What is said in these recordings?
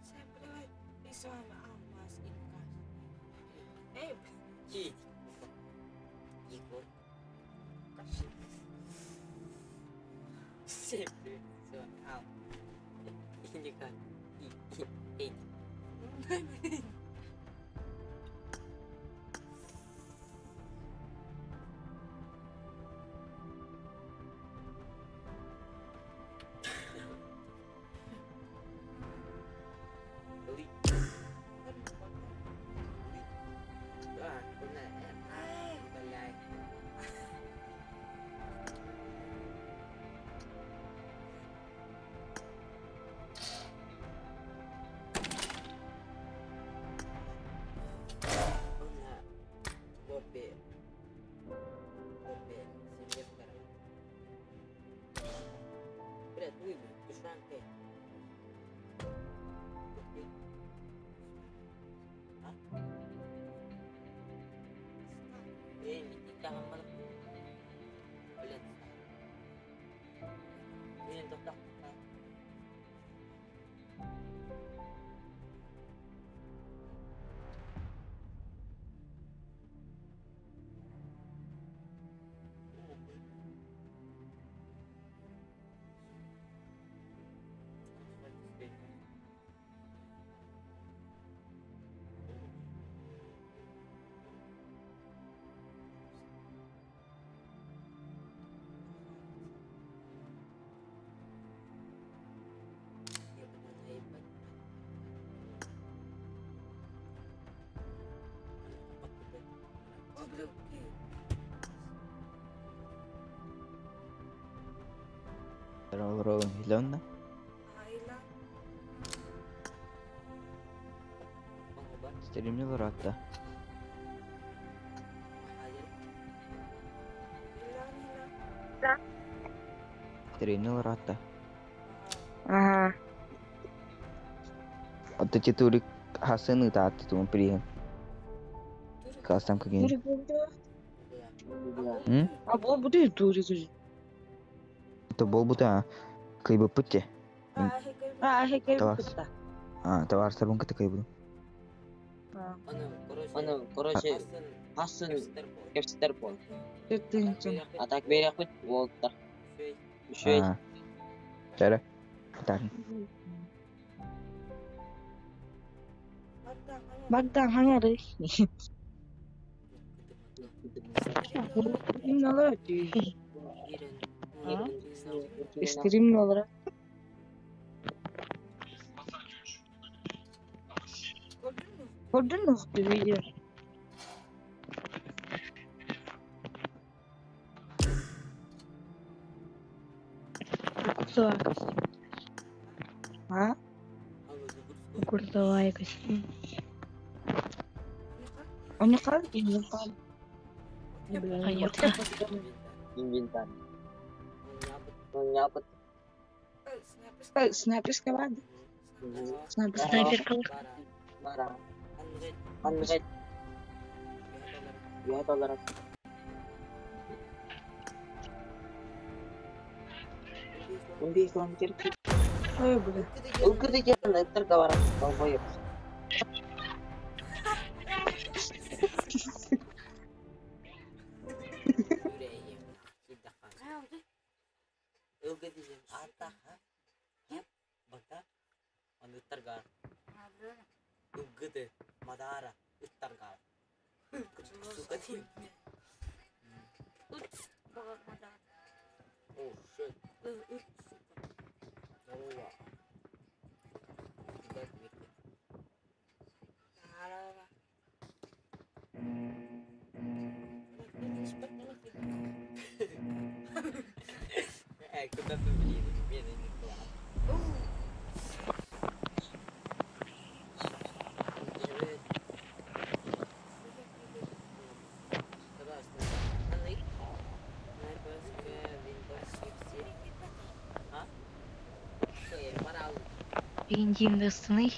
Siyempre, this one ang mas in cash. Eh, Егор. cash. Siyempre. So, out. Hindi ka. I, I, eight. Uy. Ah, kuna. Ay, Balay. Una. Bobe. Bobe. Сильвестр. Блядь, выйди. Душанте. А? Eh, hindi ka man. Блядь. Yun, tok Hilonna. Стримнил ратта. Стримнил ратта. Ага. Вот эти турик хасыны таатты туман прием. Класс там какие. М? А бол буде тури. Это бол бута кайбы путте. А, хекей Товар. бутта. А, товар сабын кыты кайбы. Ano, короче, хасын кепсетер бол. Ты А так берехпит болтар. Үшөй. А. Чара. Так. Богдан хаңары. Стримнолора. Стримнолора. Gördün mü video? Курсовая А? Курсовая костюм. Уникал? Уникал. Инвентарь. Няпыт. Снайперская банда. Снайперка. Бара. Анред. Я долларов. 15 километр. Ой, блин. Ылгыды келін, ыттырга барам, долбоеб. Бензин астыный.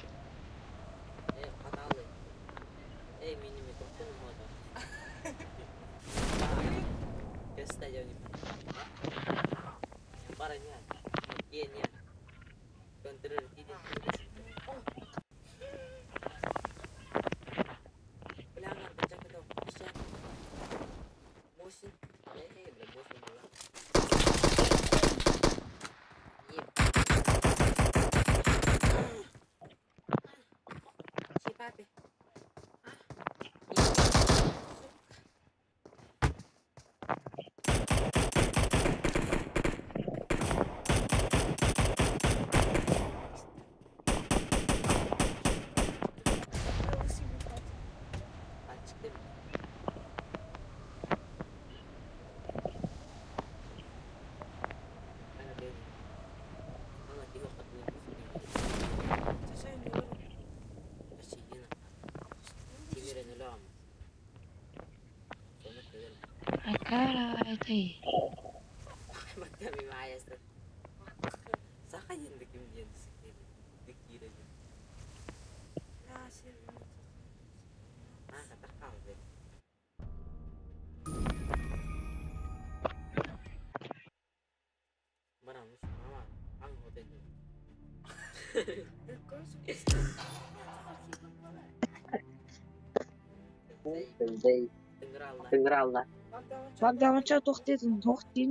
Багдаамачаа туох диэтин туох диин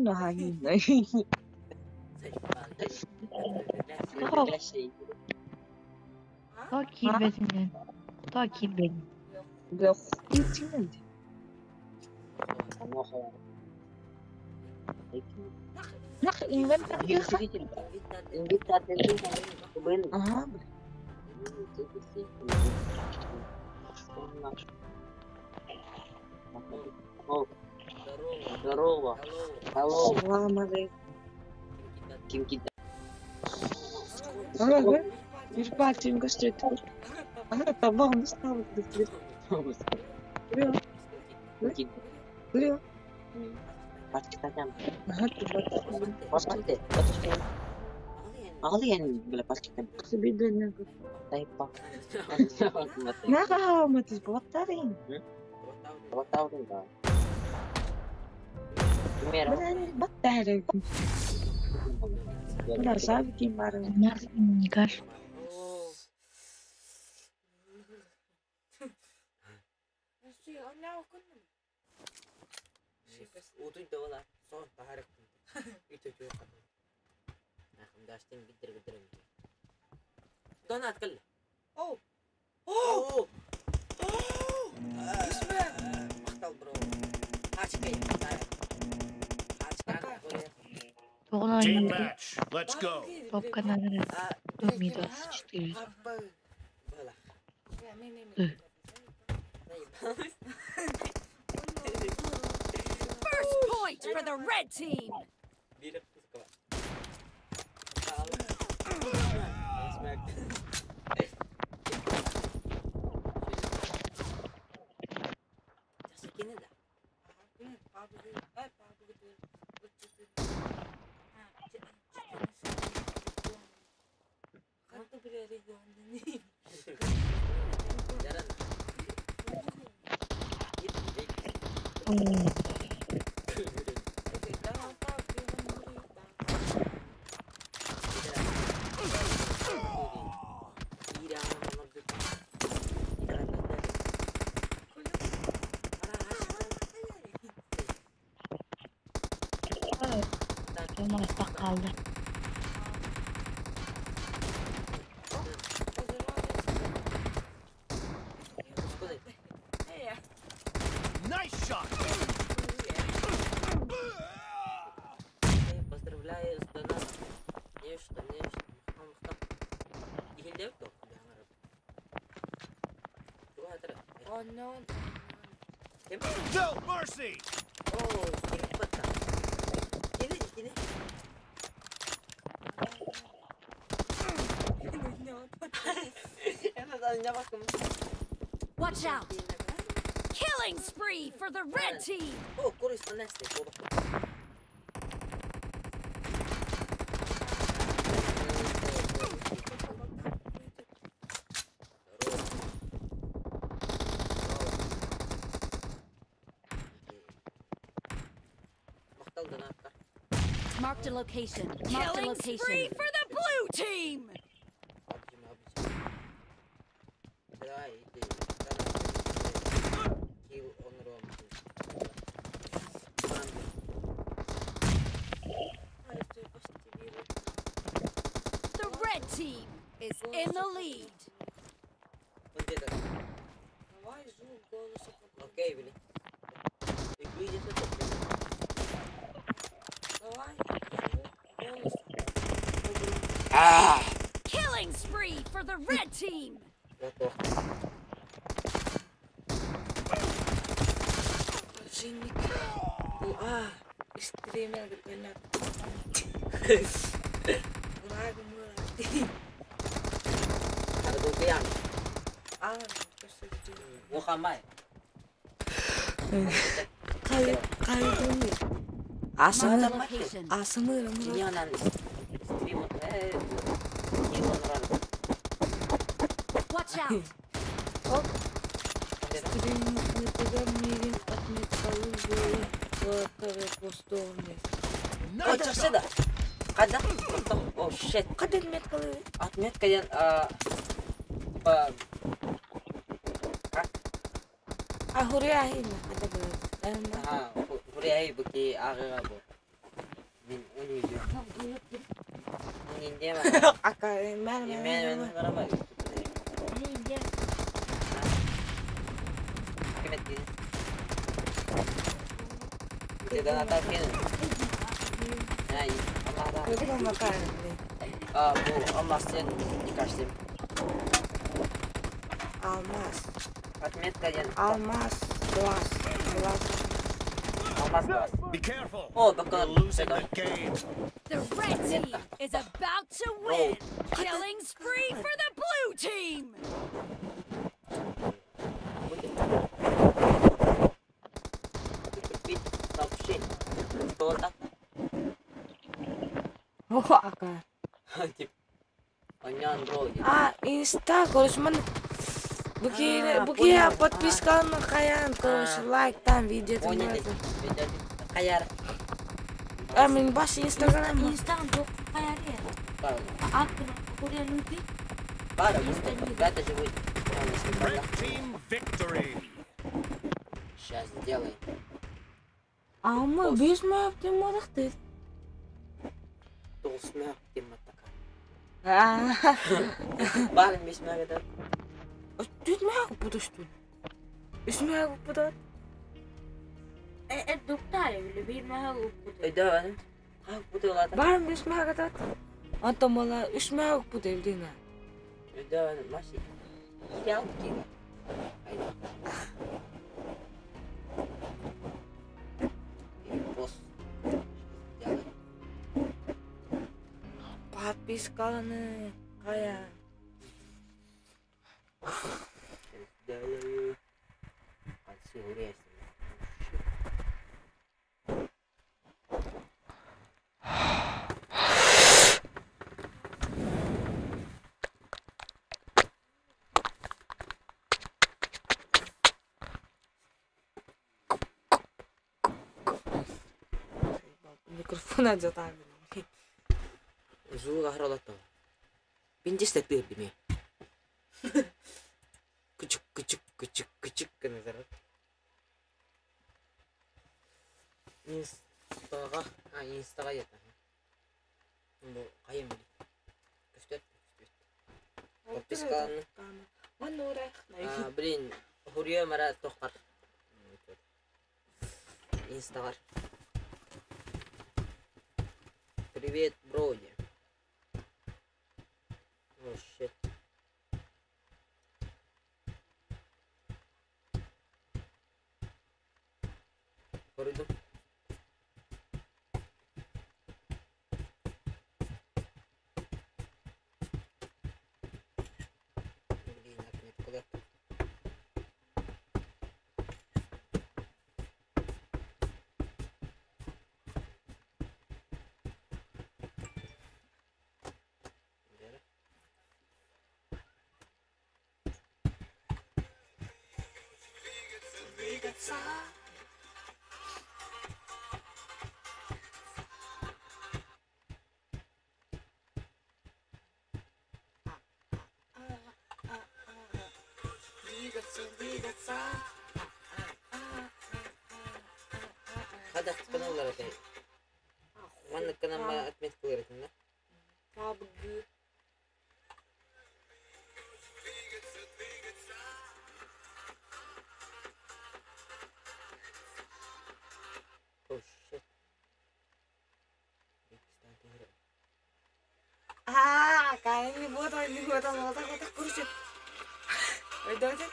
Тоҕо киирбэтинэн? Тоҕо киирбэтин? Team match. Let's go. Топ 24. First point for the red team. Kaldı. Nice shot. No mercy. Watch out! Killing spree for the red team! Marked a location. Marked a Killing location. spree for the blue team! The red team is in the lead. Окей, били. Killing spree for the red team! Marked a location. Watch out! Nice shot. Oh shit. Отметка Алмаз, глаз, глаз. Be careful. О, You're losing the game. The red team is about to win! Killing spree for the blue team! А, инста, короче, мен Буки подписка на Хаян, короче, лайк там, видео. А, мен баш инстаграм. Инстаграм жоқ қаяр я. Аттын көреліңді. Red team victory. Сейчас сделаем. Ама беш мәптен морақты. Толсмяк тематака. А, Барым беш мәгеде. Түт мәг бұдыштun. Үш мәг бұдат. Э, доктор, bir мәг бұды. Өйдө аны. Как бутылата. Барым беш мәг атат. Антон мала үш мәг бұд элдина. Өйдө аны маши. Ял кига. Айда. Пост. Подписканы қая. Микрофон адьятан. Зууга харалата. Пинжес тыыр дими. Күчүк күчүк күчүк күчүк гына Инстага, а инстага ята. Бу кайым били. Көстөт, көстөт. Подписканы. А, блин, хурьё мара тохкар. Инстагар. Привет, броди. О, щит. Коридор. Блин, отметка. Двигаться. Двигаться, двигаться. Хадахпын ылар этэ. Манныккынан отметкалар этим да? Пабг. Oh shit. Аа, кайни бота, не бота, бота, бота, короче. Өйдөөтүн?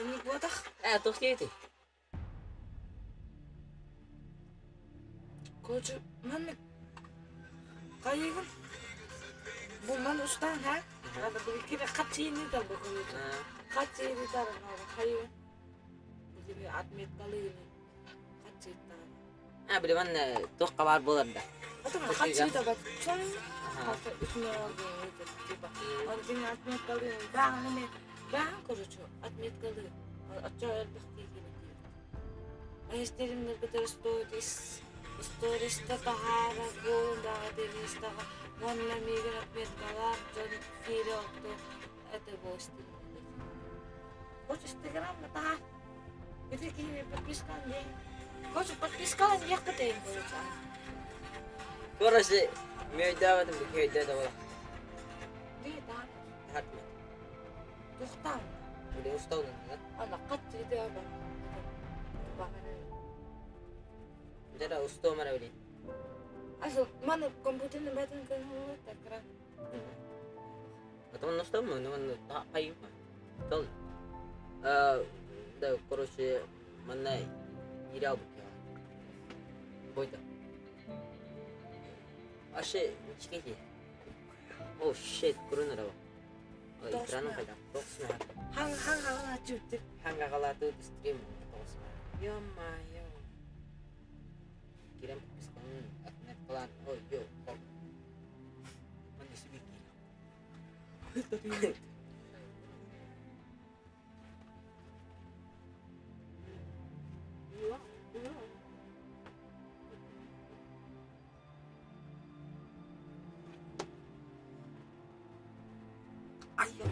Инник ботах. Ээ, туох диэтэй? Короче, маннык хайыгын бу ман устан ха? Ада бу кире хатчыйны тар бу короче. Хатчыйны тар хайыгын. Бу отметкалыгын хатчыйттан. Аа, били манна туохха баар буолар да? Потом хатчыйта бат. Сон типа. Он дин отметкалыгын баан баан короче отметкалыгын. Оччо элбэх киһини. Эстеримнер стоит сториста таһаара буолун даҕа уонна миигин отметкалаах дьон киирэ отто это гости. Вот Инстаграм таһаар. Ити киһини подпискан диэн. Короче, подпискалан диэххэ короче. Короче, мөйдөөбөтүм бу көйдөө да була. Дии таһаар. Тахартма. Тухтаан. Били устаунан да? Ана хат тиде бар. Багара. Жара устоо мара били. Асыл маны компьютерин батын көнүлү такра. Атон устоо му, ну хайма. Тол. А да, короче, манна ирал бу. Бойда. Аше чикети. Oh shit, көрөнөр. Экраным кайда? Тоқсуна. Хан хан хан ачып. Ханга галаты стрим тоқсуна. Ё-моё. Кирем подписканы отметкалан. Ой, ё. Маны себе кире. Ай, бля.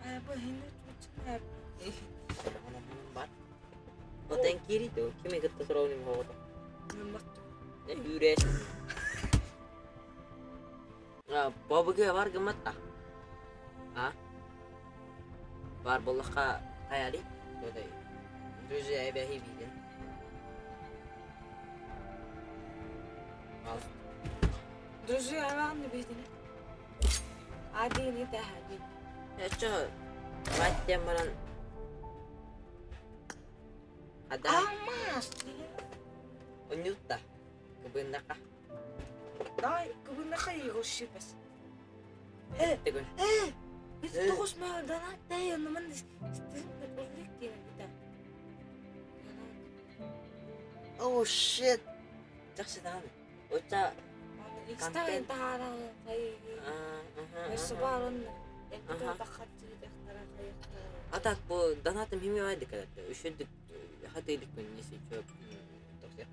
Ай, бу хинде чучна. Бар. Отен кири то, кими кытта суроуни мохото. Не юрес. А, бабыга бар гыматта. А? Бар боллаха хаяли. Тодай. Друзья, эбе хибиден. Ал. Друзья, аны битини. Адини тахади. Эчо. Баттен баран. Ада. Алмаз. Онюта. Кыбындака. Дай, кыбындака йогоши бас. Тегөн. Э, тоғыз ма донат дай, оны мын стрим узлик деймін бита. Oh shit. Жакшы дааны. Оча. Инстаграм тахара хай. Субарун А так бу донатым хими вайды кадат. Үшөдүк хатыйлык мен неси чөп. Токсек.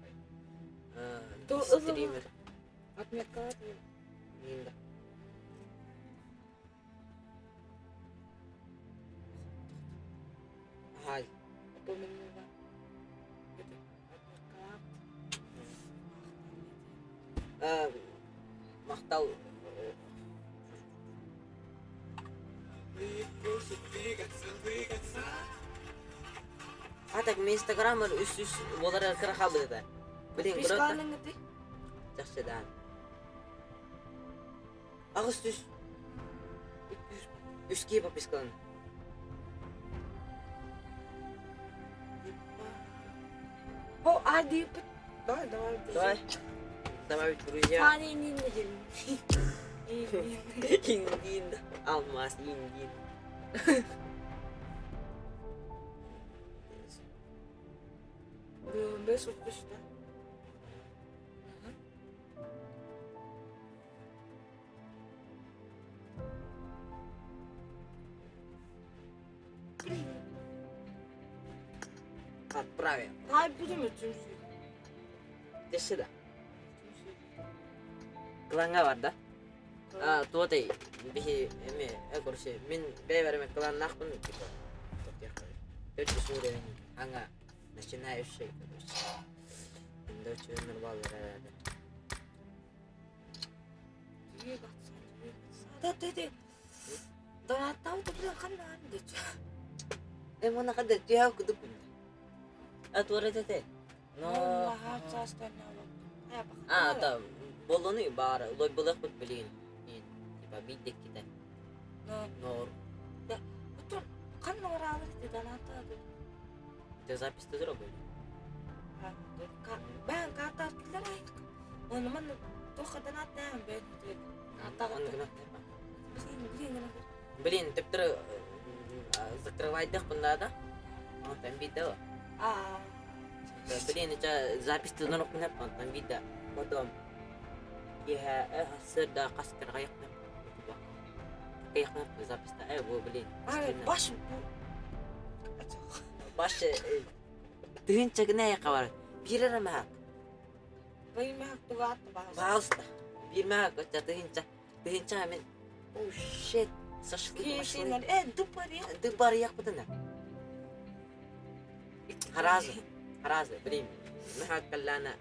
Стример. Отметкалар. Нинда. Хай. Мактал. А так мен Инстаграмыр үс үс болар кыра калды да. Билин Подпискаланың ити. Жакшы да. Агыс түс. Үс ки подпискалан. О, ади. Давай, давай. Давай. Добавить друзья. Фани нин Индин. Алмаз Индин. Бес отпуск, да? Правильно. Тай будем өтүмсүй. Деші да. Кланга бар да? А, туотай, бихи, эме, короче, мин бэйбэриме кланнаахпын, типа, төрт уровень, аңа, начинающий, короче. Индочу нормально, Да, ты, донаттау да билен ханна дечи. Мона када түйәу кудук. А, туарете. Но... А, та, болону бар, лой булах бут билин. Типа, бидек ките. Нор. Да, потом, ханна варалар ти донаттау. Ти запись ти зробив? Бән карта аркылар айт. Оны мен тоха донаттаан бән. Карта. Блин, Блин, тептер закрывать надо. Он там видел. А. Блин, это запись ты норок не он там видел. Потом я сырда каскар гаяк. Каяк запись та блин. Баш. Баш. Тыгынча гына якабар. Бирер мак. Бир мак тугат ба. Пожалуйста. Бир мак, тыгынча. Тыгынча мен. Oh shit. Шашлык. Дупар Дупар як бутына. Харазы. Харазы, блин. Махак каллана.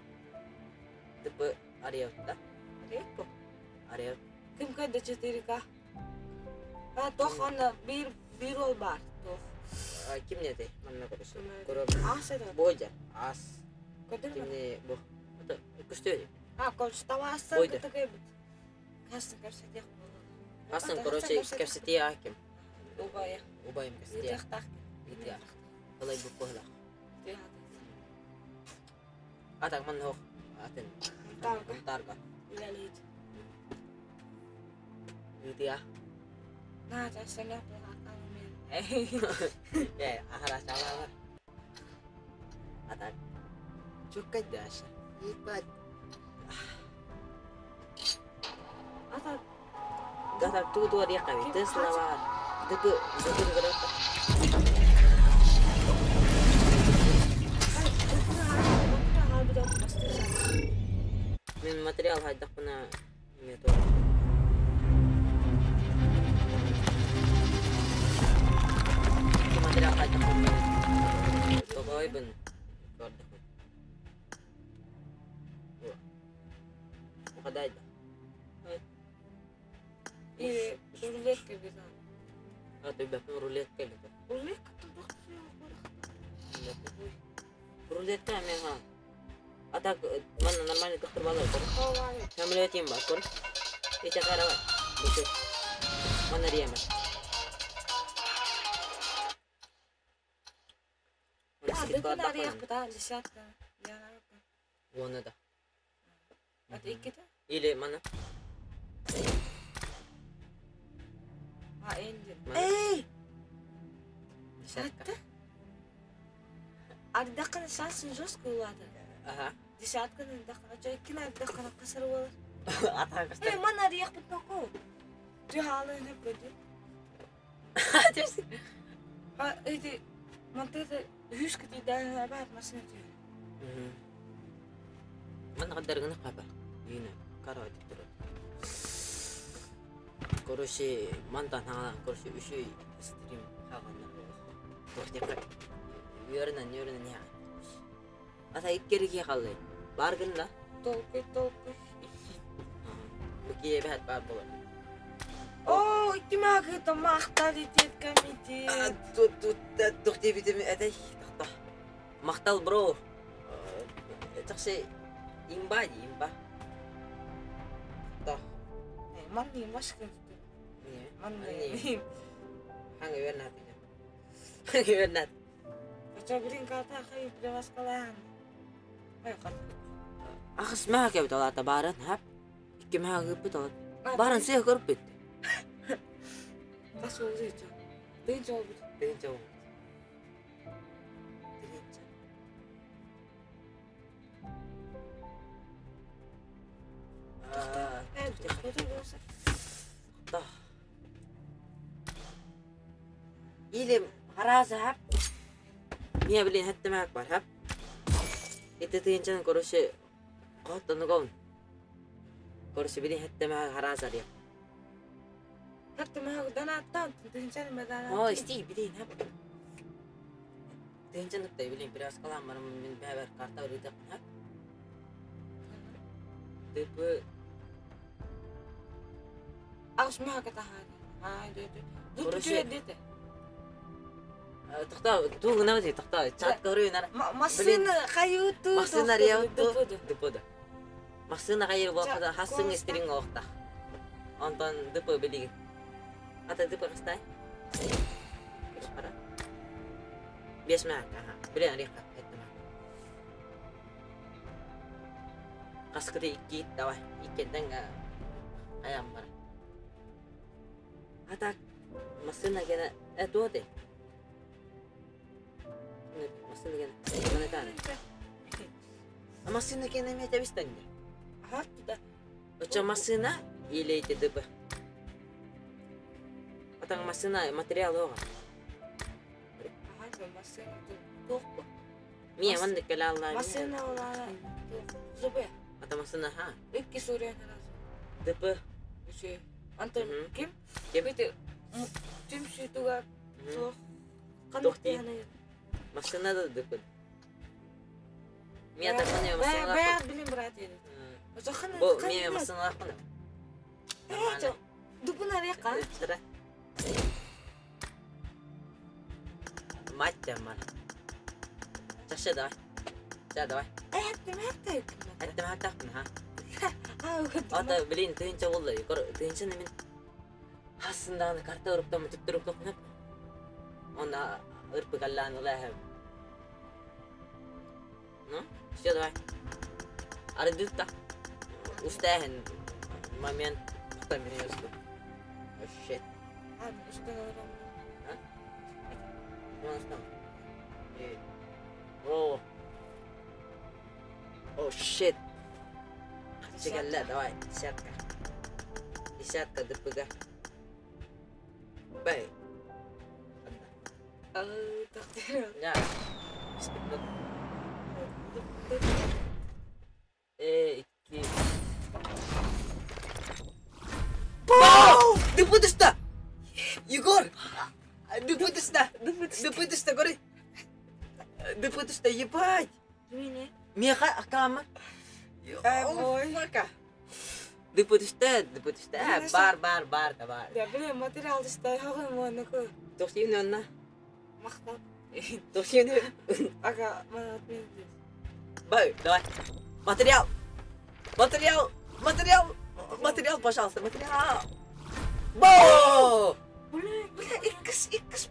Дупы ариотта. Ариотто. Ариот. Ким кайда 4К? А тох ана бир бир ол бар. Тох. Ким не ты? Манна короче. Ас это. Бойдер. Ас. Ким не бу. Это күстөй. А, короче, там астан кытыгы бит. Кастын кепсетех Астын, короче, кепсетех аким. Убая. Убайым кепсетех. Итех. Алай бу кохла. А так ман хох. Атын. Тарга. Тарга. Үлелит. Итех. На, тасына мен. Э, ахара чалава. А так. Чуккай даша. Ебать. А так. Да так ту ту река ведь слова. Дыпы, дыпы Мен материал хайдахпына метод. Материал хайдахпына. Тогойбын. Көрдөхүн. Ухадайда. Или рулетка бизан. А ты бәпен рулетка или? Рулетка тут Рулетка мен ха. А так, мана нормальный доктор бала көр. Самолетим бар көр. Эче кара бар. Бүкө. Мана риеме. А, дыкын арыяк бута, десятка. Оны да. Это икките? Или мана. А, энди. Эй! Десятка. Ардакын шансын жестко улады. Ага. Десятканы дакын, ача иккин ардакын касыр болар. Атаң кастар. Эй, мана арыяк бутноко. Жахалы не көдү. А, эти монтета хүскө дайна бар машина түй. Мана кадаргына каба. Юна, карават турат. Короче, мантан хаңа, короче, үшүй стрим хаганнар. Тортяка. Йөрнен, йөрнен я. Ата иккерге калды. Бар гын да. Толку, толку. Бу кие бәт бар болар. О, икки мага мактал этет комитет. Тут тут тохти битем әтәй тохта. Мактал бро. Таксы имба ди имба. Та. Манни машка. Манни. Ханга вернат. Ханга вернат. Ача блин карта хай приваскалан. Ай кат. Ахыс мага кебит алата барын хап. Икки мага кебит алат. Барын сыя көрүп бит. Тас болду ича. Дыйынча болбут. Дыйынча болбут. Дыйынча. Тохто. Или харазы хап. Мия блин хатты мак бар хап. Хэтте тыһынчаны, короче, хоттонугон. Короче, били хеттемэ харазар я. Хатта ма данаттан тыһынчаны О, маданат. исти, били нап. Тыһынчаны тай били привязкалаан барам мин бэбер карта үрүтэ хап. Типы Аш ма ката ха. А, дө дө. Ду Короче, дө дө. Тохта, туу гына ди, тохта, чат көрү нар. Машина хаюту. Машина риауту. Дыпыда. Машина кайыр болхада хасын истерин оохта. Онтон дыпы билиги. Ата дыпы кастай. Кара. Бес мә, аха. Билен риха, эттем. Каскыты икки, давай. Иккенден аям бар. Ата машина гена этуоте. Машина гена. Монетаны. Машина гена ме табистан. Хатта. Очо машина или эти ДП. Атаң машина материал оға. Ага, машина тохпо. Мия манды кэлэ алла. Машина ола. Зубе. Ата машина ха. Икки сурья раз. ДП. Үчү. Антон ким? Ким? Бити түмсүү туга туох. Туох дии? Машина да ДП. Мия тапаны машина. Бәя билим брат еди. Ошохан. Бу мия машина лакны. Дупуна река. Мать мар. Чаша давай. Ча давай. Әйтте мәтте. Әттем хаттақпын ха. Ата блин тыынча болду. Тыынча немен хасындагы карта ырыптан түптүрүп токунап. Онда ырпы каллаан улаһым. Ну, все, давай. Ары дүтта. Устаһын момент потом меня усту. Oh, shit. Ну, устам. О. Oh, shit. Чигалла, давай, десятка. Десятка ДПГ. Бэй. Я. Икки. Бау! Дыпытышта! Егор! Дыпытышта! Дыпытышта, говори! Дыпытышта, ебать! Меха, акама. Ой. Дыпытышта, дыпытышта. Бар, бар, бар, да бар. Я билем материал дыштай хагын монуку. Тохтивны онна. Мактап. Тохтивны. Ага, мана отменди. Бай, давай. Материал! Материал! Материал! Материал, пожалуйста, материал! Бо! Бля, бля, икс, икс.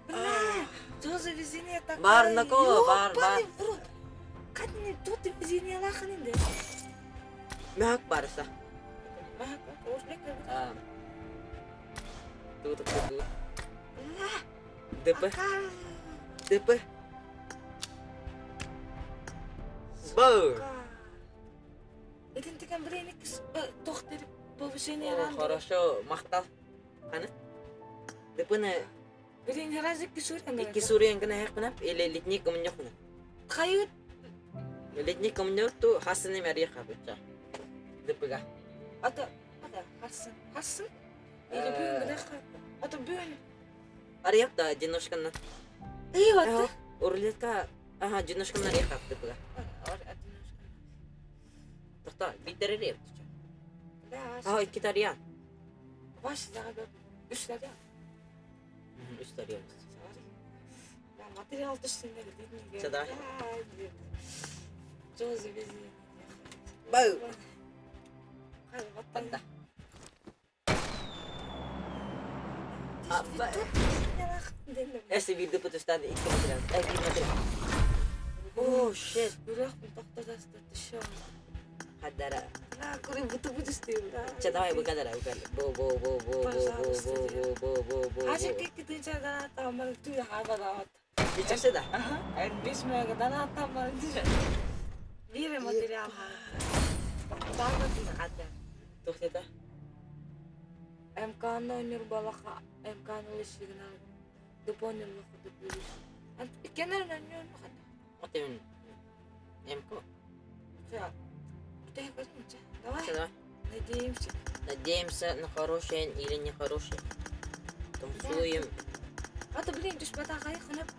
Бля, что за везение такое? Бар, на кого? Бар, бар. Ёбаный в рот. Как не тут везение лаханин да? Мягк барса. Бля, Тут, тут, тут. ДП. ДП. Бо! Итин теген блин икс тохтер повышение О, ранга. Хорошо, мактал. Каны? ДПны Блин, раз икки сурьян. икки сурьян гына хакпынап или ледник умнёхна. Хайут. Ледник умнёту хасыны мариха буча. ДПга. Ата, ата, хасын, хасын. Или бүгүн гына Ата бүгүн. Арыяк да одиночканы. Эй, ата. Рулетка, ага, одиночканы арыяк ДПга. Тохта, битерер Да, А, икки тарьян. Баш дагы үч тарьян. Үч тарьян. Да, материал түшсүн деди. Ча, давай. Что за везение? Бау! Хай, вот Да. А, ба- Эси бир ДП түштән икки материал. Э, бир материал. О, shit. Бирок токтотасты түшө. Хаддара. Да, көрө буту буту да. Ча, давай, букадара, букадара. Бо, бо, бо, бо, бо, бо, бо, бо, бо, бо, бо. Ажы кекки тынча даната мар түй хабада. Бичаше да. Аха. Беш мега даната мар түшө. Бир материал. Дагы тынга. Тохтета. МК-ны өнөр балаха, МК-ны лишигна. Допонер лохо допулиш. Иккенер өннү Вот именно. МК. Давай. Давай. Надеемся. Надеемся на хорошее или нехорошее. Танцуем. А то, блин, түспэтэх хайа хынап.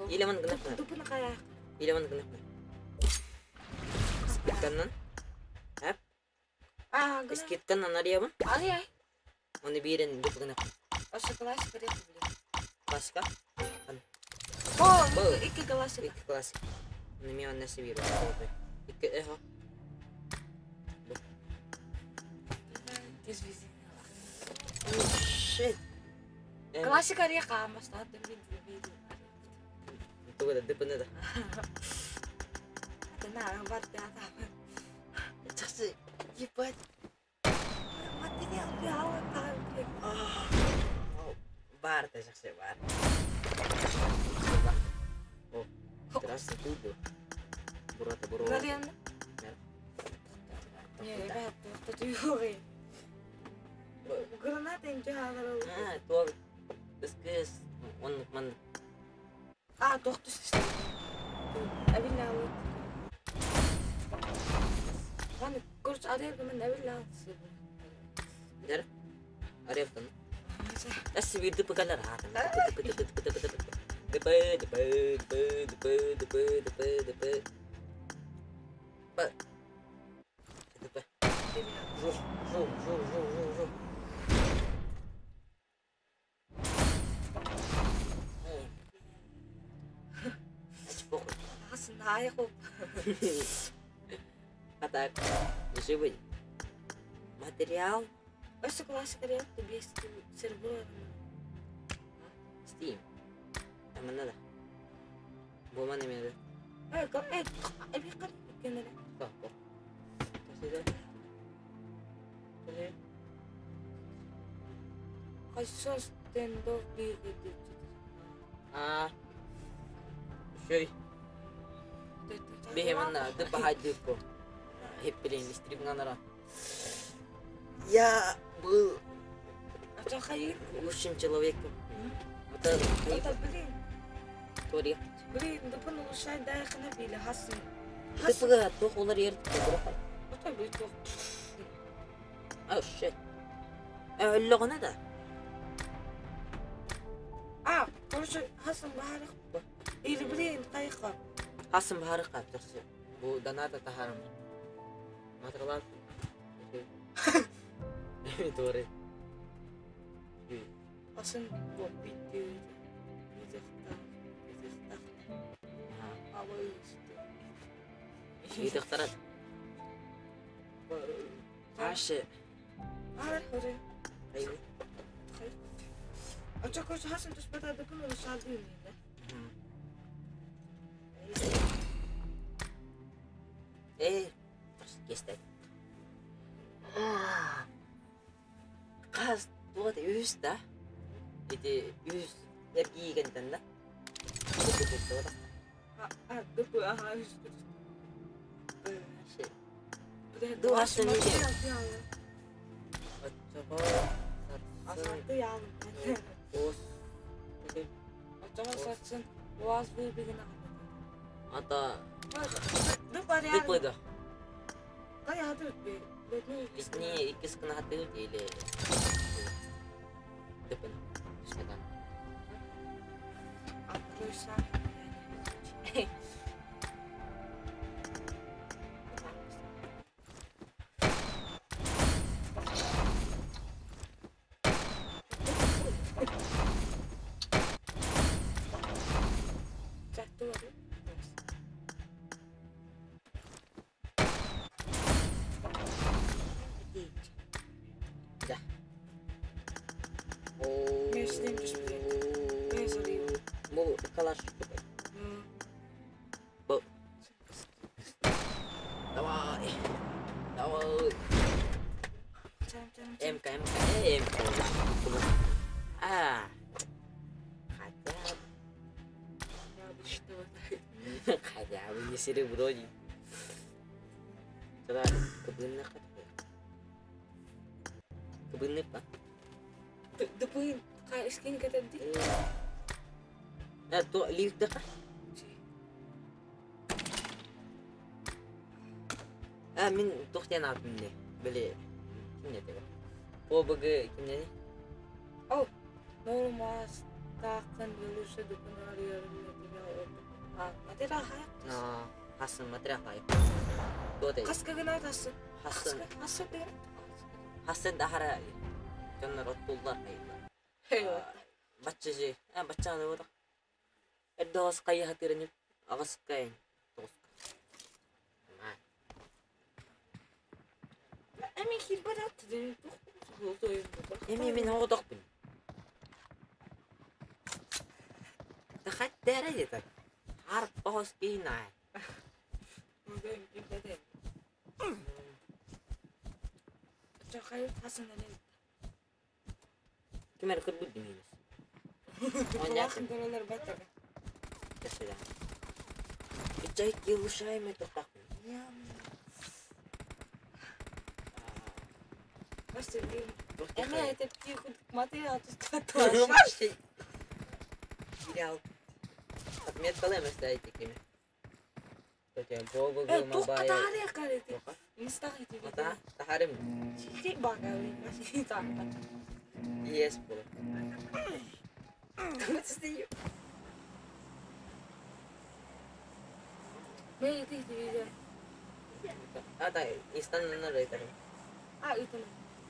Или вон гнапна. Дупын хайа. Или вон гнапна. Скидканан. А, гына. Скидканан арыйабын. Ай ай. Оны биирин дуп гынап. Ошо классика рек, блин. Классика. О, Бу. икки классика. Икки классика. Оны мен онна себир. Икки эхо. Тез вези. Shit. Классика рек амас, да, блин, блин. Туга да дыпны да. На, бар да, да. Часы. Ебать. Материал бяла там, блин. Бар да жакшы бар. О, здравствуй, Туду. Бурата буро. Наверное. Не, ребят, кто-то юрий. Граната им тягалар. А, то кыс он ман А, доктор система. Абилалы. Ван, короче, арер мен абилалы. Дер. Арефтан. Эс бирди пыкалар хатан. П п п п п п п п п п п п п п п п п Жу жу жу жу жу жу. Ач похуй. Хасан айху. А так, живый. Материал Ошо классика рек без сербо. Steam. Ama nada. Bu mana meni. Э, э, аби кал кенере. Бak bak. Тасыда. Кайсы стендов бир. А. Şey. Бехеманна ды бахай дыппо. Хеппелен стрим нара. Я был А хайыр. лучшим человеком. Это Это, блин, Тори. блин, дупын улушай дай хана били хасан. Тыпыга тох олар ер Отой бит тох. Oh shit. Өллөгөнө да. А, короче, хасан бахарых. Или, блин, кайха. Хасым бахары каптырсы. Бу доната тахарым. Матралар. Тори. Хасан бу бит. Бит. Бит. Ашы. Ара, хори. Айы. Очо короче, хасан түспэта дупын улушай дүйүн. Э, кесте. Каз туат үс да. Ити үс эргигентен да. А, дупы, ага, үс. Ду хасан неге? Очого сарсын. Асаты ял. Ос. Очого сарсын. Уаз бибигин. Ата Дупы дупы да. Кай хатыр би. Исни иккис кына хатыр или дупы. Түспэтан. Откройся. Да. Бу калаш. Бу. Давай. Давай. МК, МК, МК. А. Хотя бы. Хотя бы не серебро. Тогда кабынны Кабынны па. Дупын, скин кетерди. Лифтеха. Мин туох диэн аатым дии? Били ким диэтэ? ОБГ кимнени? О, нормастааххын лучше материал Хасын материал хайып. Туох Хаска гына тасын. Хасын. Хасын деген. Хасын дахара дьоннор оттуллар хайылар. Бачча же. Баччаны бодох. Эрдоос кайы хатырынып аҕыс кайын тоҕуска. Эми килбер атты дени Эми мин оҕотохпун. Тахат дәрә деді. Харп оғыз кейін ай. Ким эрэ көрбүт димиибис. Кэсэдэ. Ичай килушай тоқтақпын. Отметкалай ставите кими. Тахарым. Yes, bro. Ата, истаннар айтарым.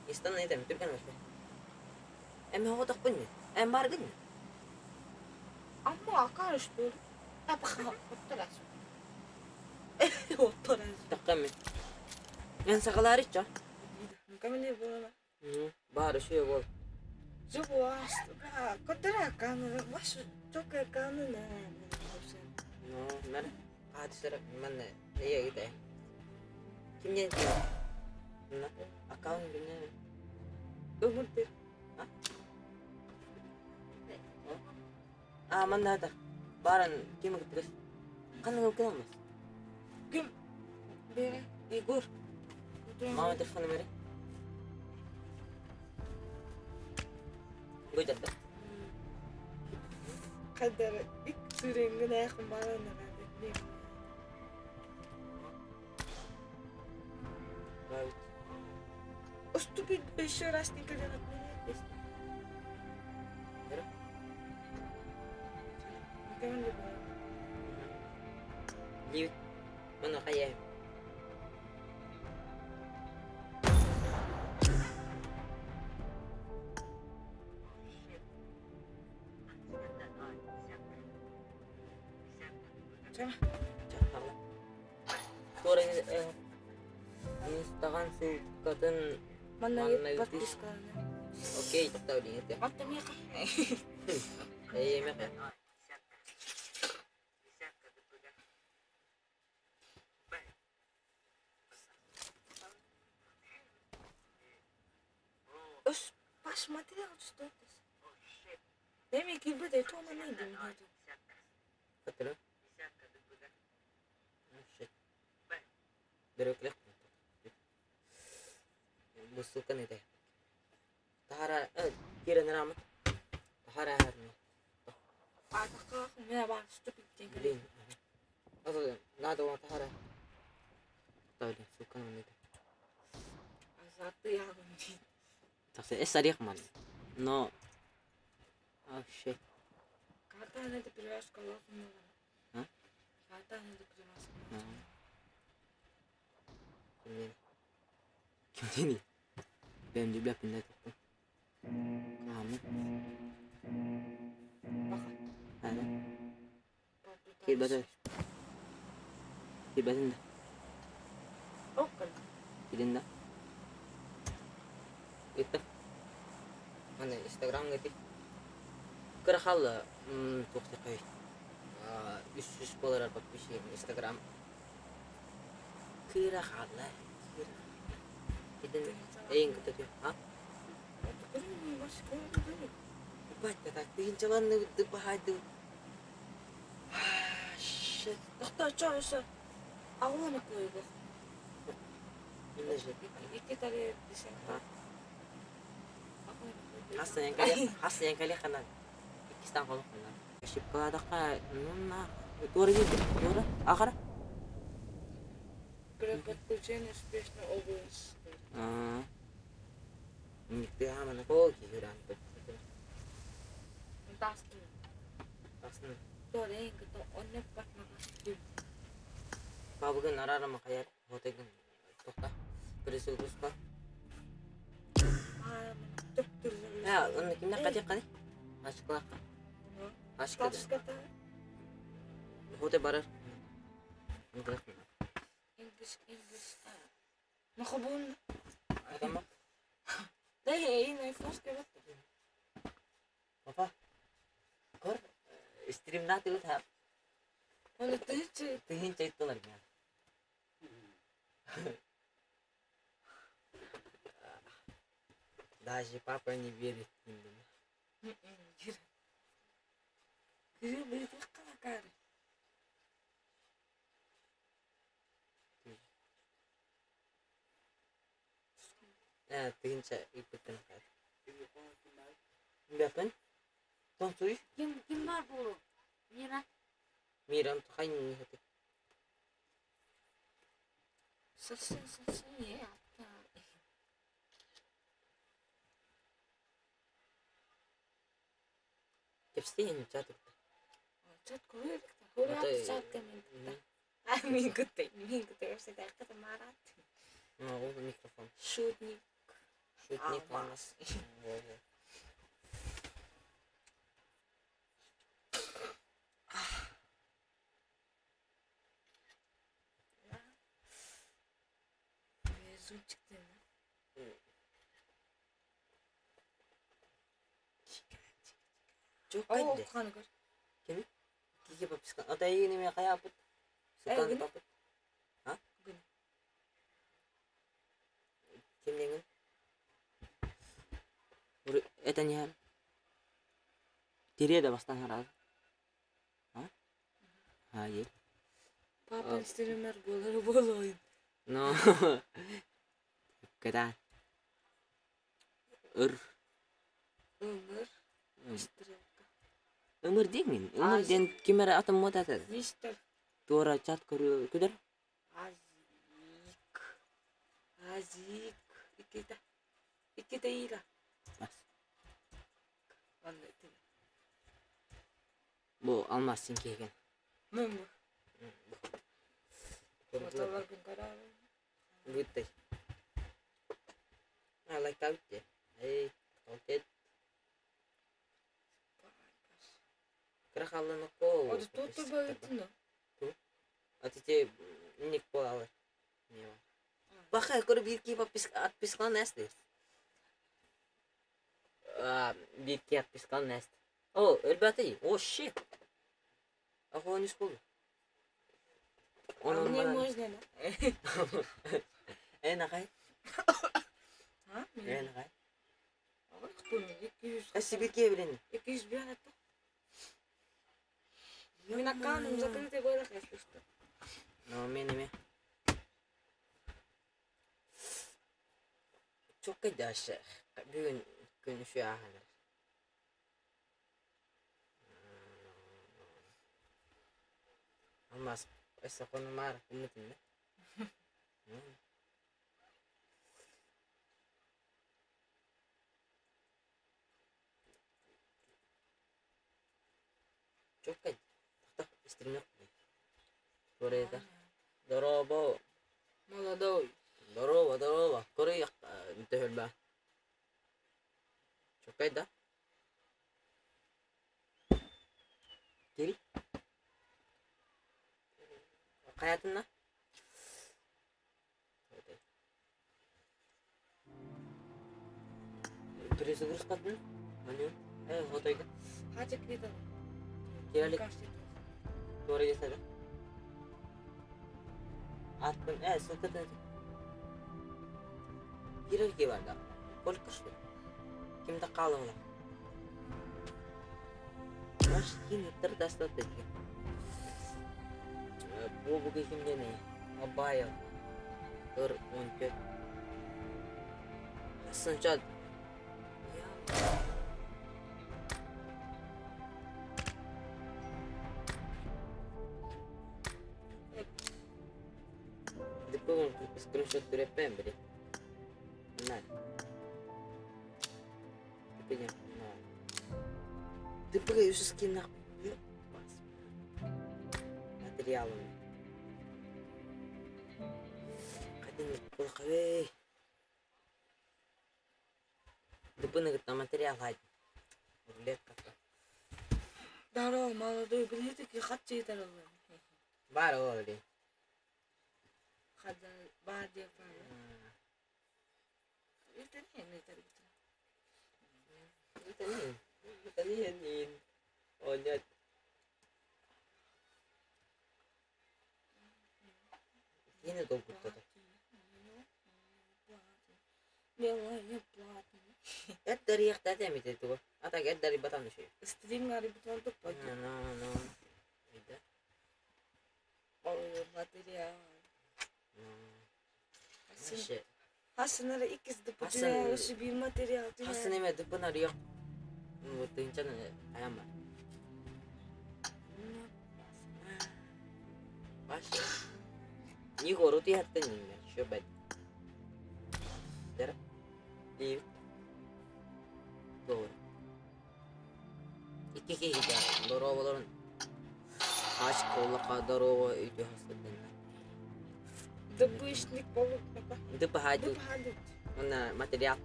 Истан айтарым, түркән мәшбе. Эми оғотақ бұн Эм бар гын. Таққам мен. Мен сақалар иччо. Бар үші бол. No, mer. Hadisler мен нeye gideyim? Kimden kim? Ne? Аккаунт kimden? А, манда да. Баран ким кыттырыс? Қандай көп алмас? Егор. Мама телефон номері. Гөжәтті. Қадар ик сүреңгін аяқын баланы Уступит еще раз никогда не отменяет. Никого не было. Лив. Мана қая. Чама. Тура Инстаграм ссылкатын Манна Манна подписка. Окей, тоқтау дейін. Атта меха. Эй, меха. Өс баш материал что это? Деме килбет это он не дейм. Катыры. Бөрөклек. Бу ссылканы да. Тахара, кирен рамы. Тахара харны. Атака мен бар ступит деген. Блин. Азы, надо вам тахара. Тоқтау дейін, ссылканы не Азаты ягын дейт. Так, эс арих ман. Но Oh shit. Карта не привязка лохну. А? Карта не привязка. Кимден? Кимден? Бэм дүбләп инде тоқтым. Камы. Баха. Әне. Килбәтә. Килбәтен дә. Оккал. Килен дә. Итте. Аны Инстаграм гити. Кыр халы, туқты қой. 300 болар подписчик Инстаграм. Кыра халы. Кыра. Киден эйин күтөтү. А? Батта так тыгынчаланны бахайды. Shit. Тоқта, чо, өсө. Агыланы койгу. Мине же. Икки таре десең. Хасан янкали, Хасан янкали ханан. Иккистан колук ханан. Ошибкалаатахха, ну на, туора киирдэ, туора, ахара. При подключении успешно область. Аа. Никте хамана ко киһиран Тастын. Тастын. Туора то онне патмака. Бабыгын арарама хаяр, хотегин тоқта. Перезагрузка. Я, онны кимнәк катык каны? Ашыклак. Ашык. Хоте барар. English, English. Махабун. Адама. Да, эй, на флешке вот. Папа. Көр, стримна тилет ха. Оны тыйчы. Тыйын чайттылар мен. Даже папа не верит им. Тыйынча иппеттен кар. Бәпен? Тонсуй? Ким ким бар болу? Мира. Мирам хайн не хати. Совсем, совсем нет. Кепстейн чат. Чат көрөк. Көрөк чат кемин. А мин күттэ. Мин күттэ вообще дайката марат. Ну, ол микрофон. Шутник. Шутник алмаз. Везунчик ты. Çok О, кайды. каны көр. Кими? Кике паписка. Ата неме кая апыт. Султан гүн. папыт. А? Гүн. Кимнеңин? Бур это не хар. Тире да бастан харар. А? Hayır. Папа стример болор болойн. No. Када. Ыр. Өмөр. Стрелка. Өмөр деймин. Өмөр ден кимер атым мотатады. Мистер Тура чат көрү көдөр. Азик. Азик. Икита. Икита ила. Бас. Анда тин. Бу алмаз сен келген. Мм. Мотолар күн карар. Бүттэй. А лайк тавытте. Эй, толтет. Крахалны ко. Оду тут байтын. А те ник болалы. Не бар. Баха көрүп бир ки отпискан нэсти. А, бир ки отпискан нэсти. О, өлбәти. О, shit. Ахо не болду. А мне можно, да? Э, нахай. А? Э, нахай. 200. Э, сибирке билен. 200 бир атты. Мен аккаунтум закрытый болот, если что. Но мен эме. Çok кайдашы. Бүгүн күн үші аханар. Алмаз, эссе конумар үмүтүндө. Çok кай. Тохто, стримок. Көреді. Здорово. Молодой. Здорово, здорово. Көрі төһөлбә. Чокай да. Кири. Каятынна? Перезагрузкатын? Меню. Э, хотойга. Хача кита. Киралик. Туара жасады. Аттын, э, ссылкатын. Киралик бар да. Кол кышты. Кимде калыңла. Маш кин иттер дастат деген. Бу бугы кимде не? Мобайл. Ыр 14. Хасынча. Скриншот түреппен били. На. Тыпыня. Тыпыга юшески нах. Материалын. Кадин кулхавей. Тыпыны гытта материал хай. Рулетка. Здорово, молодой, билетики хатчы таралар. Бар ол. Хада бар деп бар. Это не. О, нет. Yine долгуттады. Белая платина. Эддар яхта демите туга. Ата эддар батан шуй. Стрим гариб туп Ну, ну. Вида. О, материал. Вообще. Хасынара иккис Хасан- дыпы bir материал. Хасын эме дыпынар yok. Вот тынчан аяма. Вообще. Не гору ты хатта не Шо бәд. Дер. Див. Doğru. İki iki gider. Здорово Aç kolla здорово үйде хастадын. Дыпышник болуп папа. Дыпы хаду. Дып хадут. Она материал.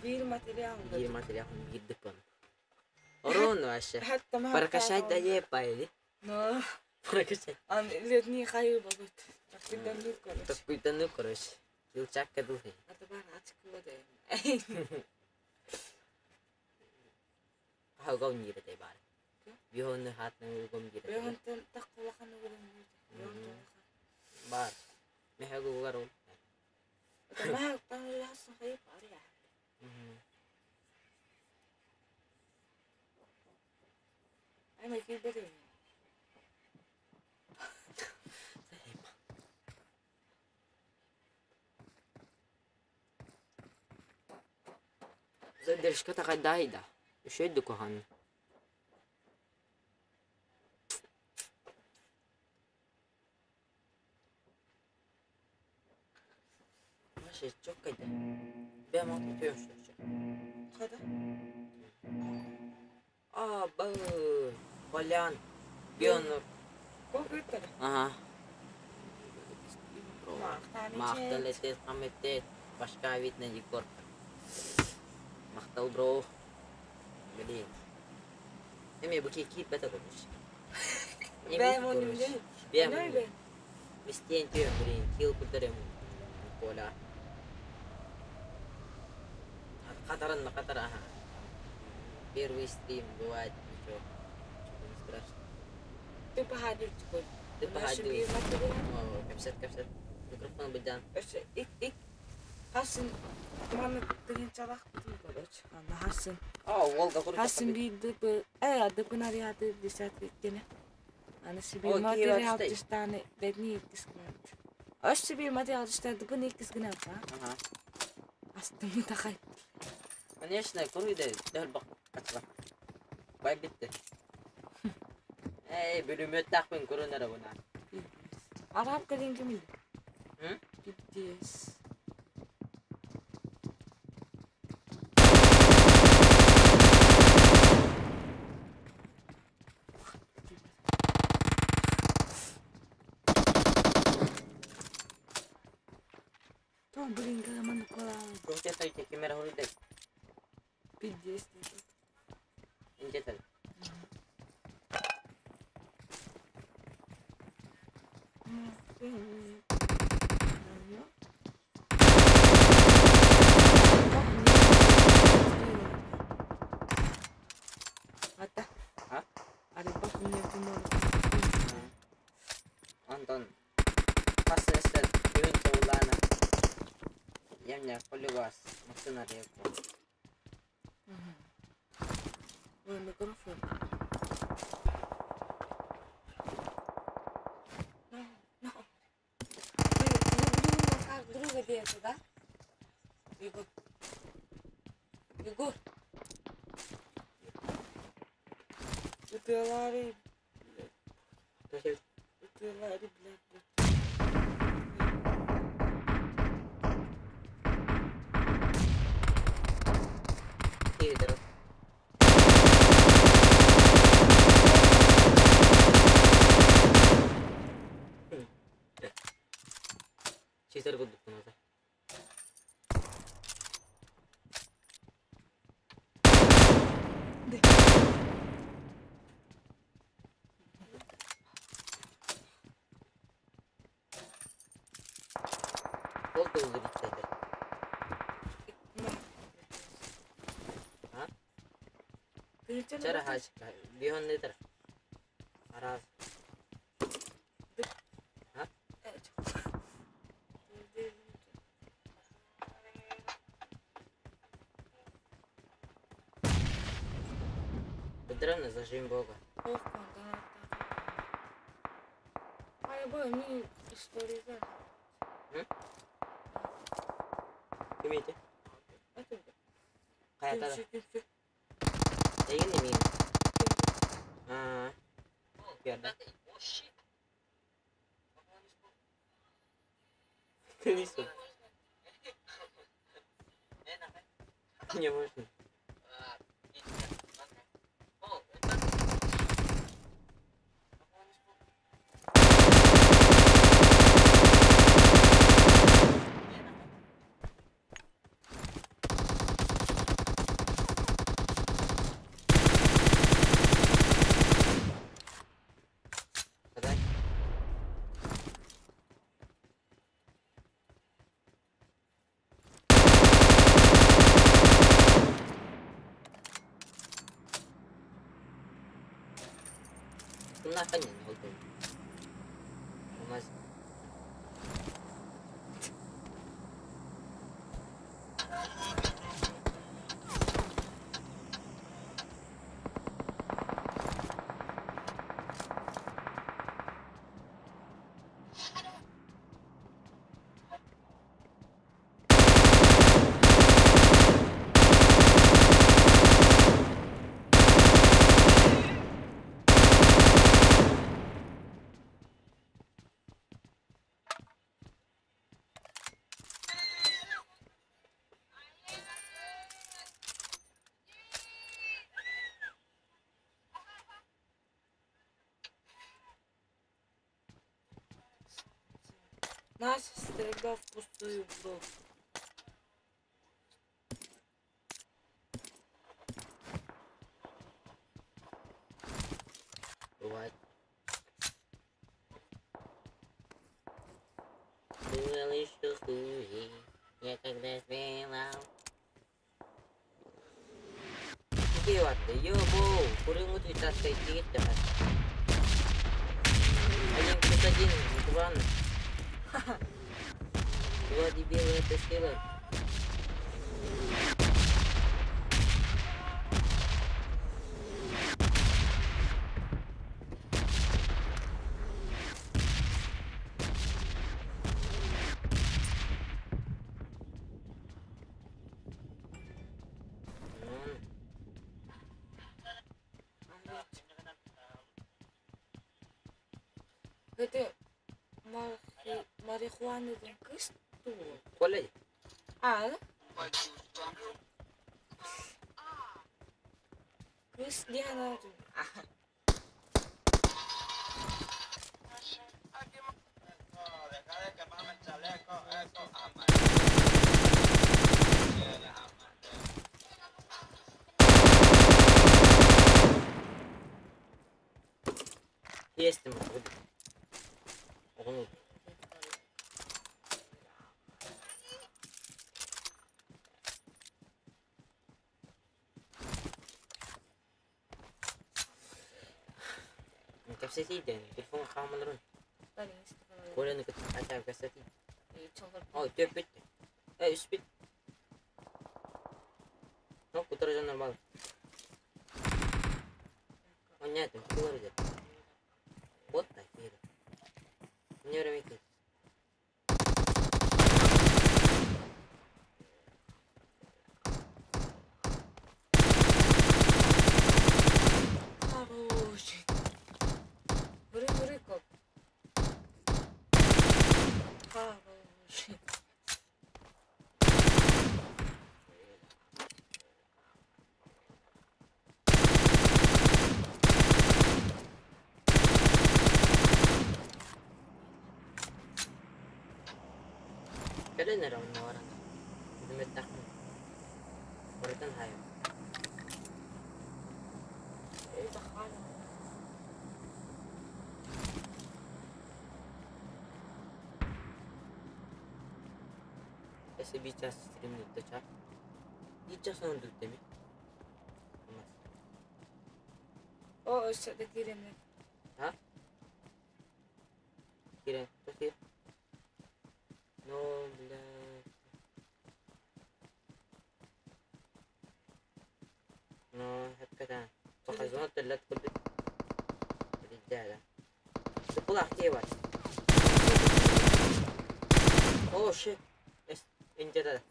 Bir материал. Bir материал bir дыпын. Орон вообще. Хатта ма. Прокачать да е пайли. Но. Прокачать. Ан летний хайы болот. Такыдан короче. Такой-то ну короче. Килчак кадухи. Ата бар ачык болады. Хаугау нирде бар. Бихон хат нугом гире. Бехонтон таккулахан угулун. Бехонтон. Бар. Мехагу гару. Ата ма таңласын хайы бар я. Ай ма кил берем. Задержка такая дайда. Еще иду кухан. Вообще, чоккайда. Бэм атып что Када? А, б, Колян. Бионур. Көкөттөр. Ага. Мактан Мактал этет, каметет. Башка вид на декорка. Мактал бро. Блин. Эме бу кит бета короче. Бэм он не. Бэм. Мистен тем, блин, кил кутерем. Коля. Катаран на катара, ага. Первый стрим бывает, ничего. Ничего не страшно. Ты походил чкол. Ты походил. О, капсет, капсет. Микрофон быдан. Ик ик. Хасын маны тыгын чалах бутун короче. Анда хасын. А, Волга короче. Хасын bir дып дыпынар яды десятки гене. Аны О, bir материал Киев түстаны бедни иккис гына. Өссө bir материал түстаны дыпын иккис гына ба. Ага. Астымы тахай. Конечно, куруйда дөл бак качла. Бай битти. Эй, бүлүмөт тахпын көрөнөр буна. Араб калин кимил? Hı? BTS. Tamam, блин, команда кала. Көмче сойте кемер хуруйда. BTS. Инжетер. Ата. А? Арыба күннер Антон. Пасысын бүгүн чоулана. Ямня полюгас машина репо. Ой, микрофон. No, no. Мы любим как друга деться, да? Егор. Егор. Ытылары, ытылары, блядь. Сисер курдук ата. Ол тылды биттэтэ. А? Чара хачка. Бихонны тара. Арас. А? Поздравно, зажим Бога. Кимите? Каятада. Эгин немин. А. Керда. Ты не су. Не можно. Подай. Нахрен не oldu. Olmaz. Наша стрельба впустую, бро. Бывает. Было еще хуже, я когда сделал. Какие ватты? Йо-боу! Курымут ведь таскает 1+1, 2. Два дебила это сила. Это марихуана кыс Коля. А? Кыс Диана. Есть ему. Оғын. Кэпсэтииден, телефон хаамаларын. Коляны кытта хотя бы кэпсэтии. Ой, төп битте. Эй, үс бит. Ну, кутара жан нормал. Понятно, кулар деп. Вот так, мира. Не время Хороший. Быры-быры коп. Хороший. Төлөнөр онно баран. Бүмөттәхпин. Барытын хайым. Эсе bir час стримнүттэ ча. Bir час öldürdü mi? Olmaz. О, өссө да киирэн. Ha? Кирен, тоқи. Ну, бля. Ну, hakikaten. Показон теллет курдук. Ребята. Кулак бар. О, shit. Инде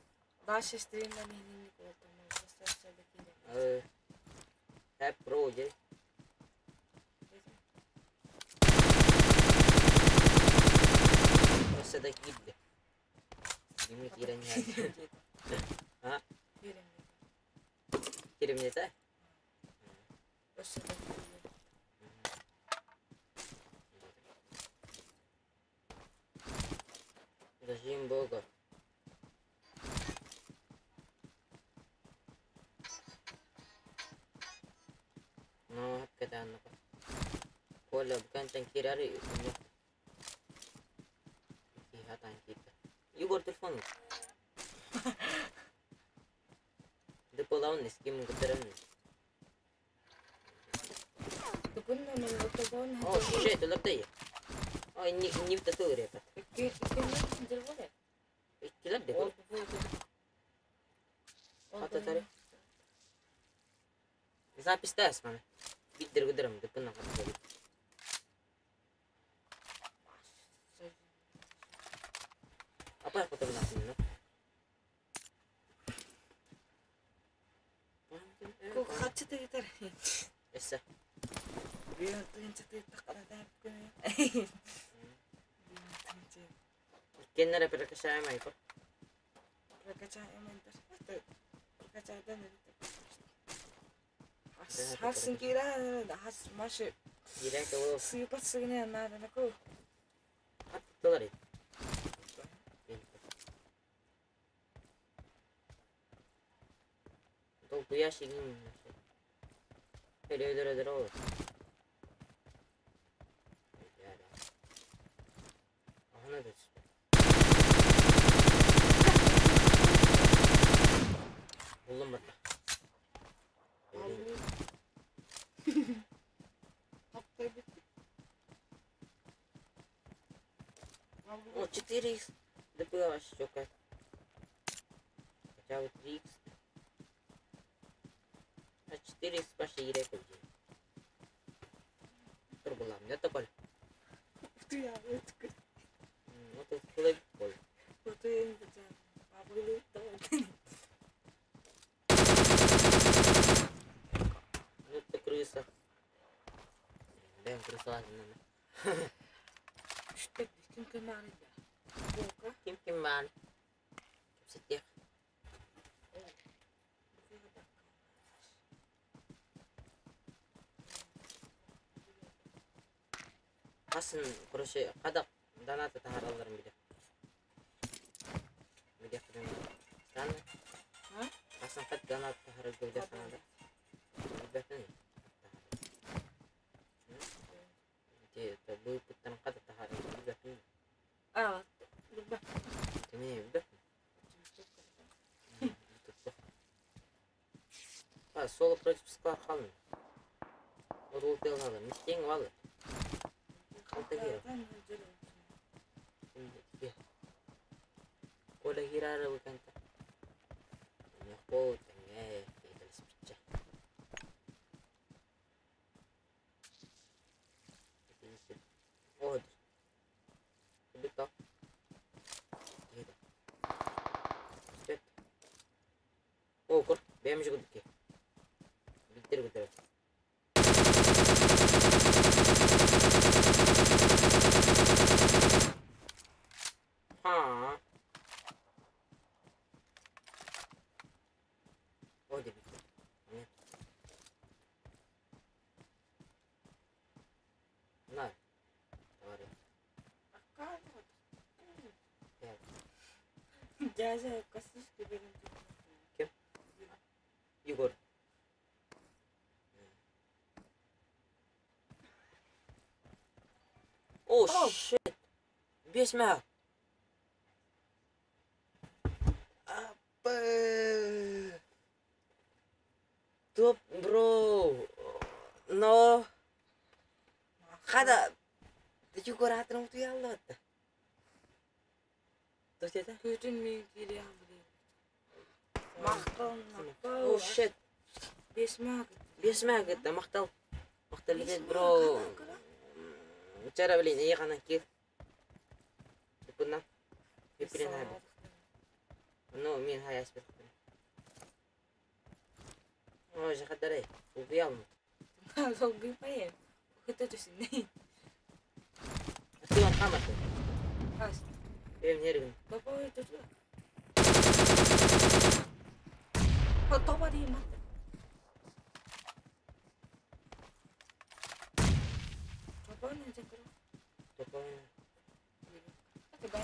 Дальше стримнан иһинник буолтум. Өссө да киирэн. Хэп бро, же. Өссө да киирде. Стримге киирэн Ha? Киирэн. Кииримнете? Өссө да киирэн. Зажим бога. Ну, hakikaten Коля, букантан кирари Хатан кирде. Егор телефон. Диполаун с кем гутерен. Тукунна мен отогон. О, shit, олардай. Ой, не не в тату репет. Икки Иккилер де. Ата тари. Запись тас мана. Биддер гутерем дипна катты. Apa aku terus ну? Хачыта гитар. Эссе. Кеннere перекачаем айко. Харсын кира хас маши Директ ол сыпат сыгне надо на ку. аттылар. Толкуя шигин. Öyle öyle olur. Aha ne de Buldum bak. О, 4х. ДП вообще Хотя бы 3х. А 4х пошли Y. Турбулам, не такой. Вот это хлеб. Ну ты крыса. Дэм крыса ладно. Ким ким ман. Кипсетех. Хасын, короче, кадак доната тахараларым биле. Биле кырым. Странно. Хасын кад донат тахарал биле санада. Билбетин. Те, это был пыттан кадак тахарал билбетин. А, Теми билбетин. А, соло против склад халын. Ол телнады. Мистең валы. Алта кире. Коля хирары буканта. Яқпол теңге кейділіс бітче. Одыр. Бітті. Деді. Бет. О, көр. Бәм жүгірдікке. Биттер көтеріп. Ха. Дядя косички берем. Ким? Егор. О, shit! Бесмә! Апы! Топ, бро! Но! Хада! Егор атын утуяллы. Тух это? Бүтүн мен кире Мақтал, О, shit! Бесмә. Бесмә гытта, мактал. Мактал бит, бро. Вчера, блин, я на кир. Тупына. Пиприн хаби. Ну, мин хай асбер. О, жахадарай. Убиял. Логи пае. Хыта төсүнне. Сыган каматы. Ас. Бем нергин. Баба төсү. Тоба дейм. Тоба не жакыр. Тупа. Это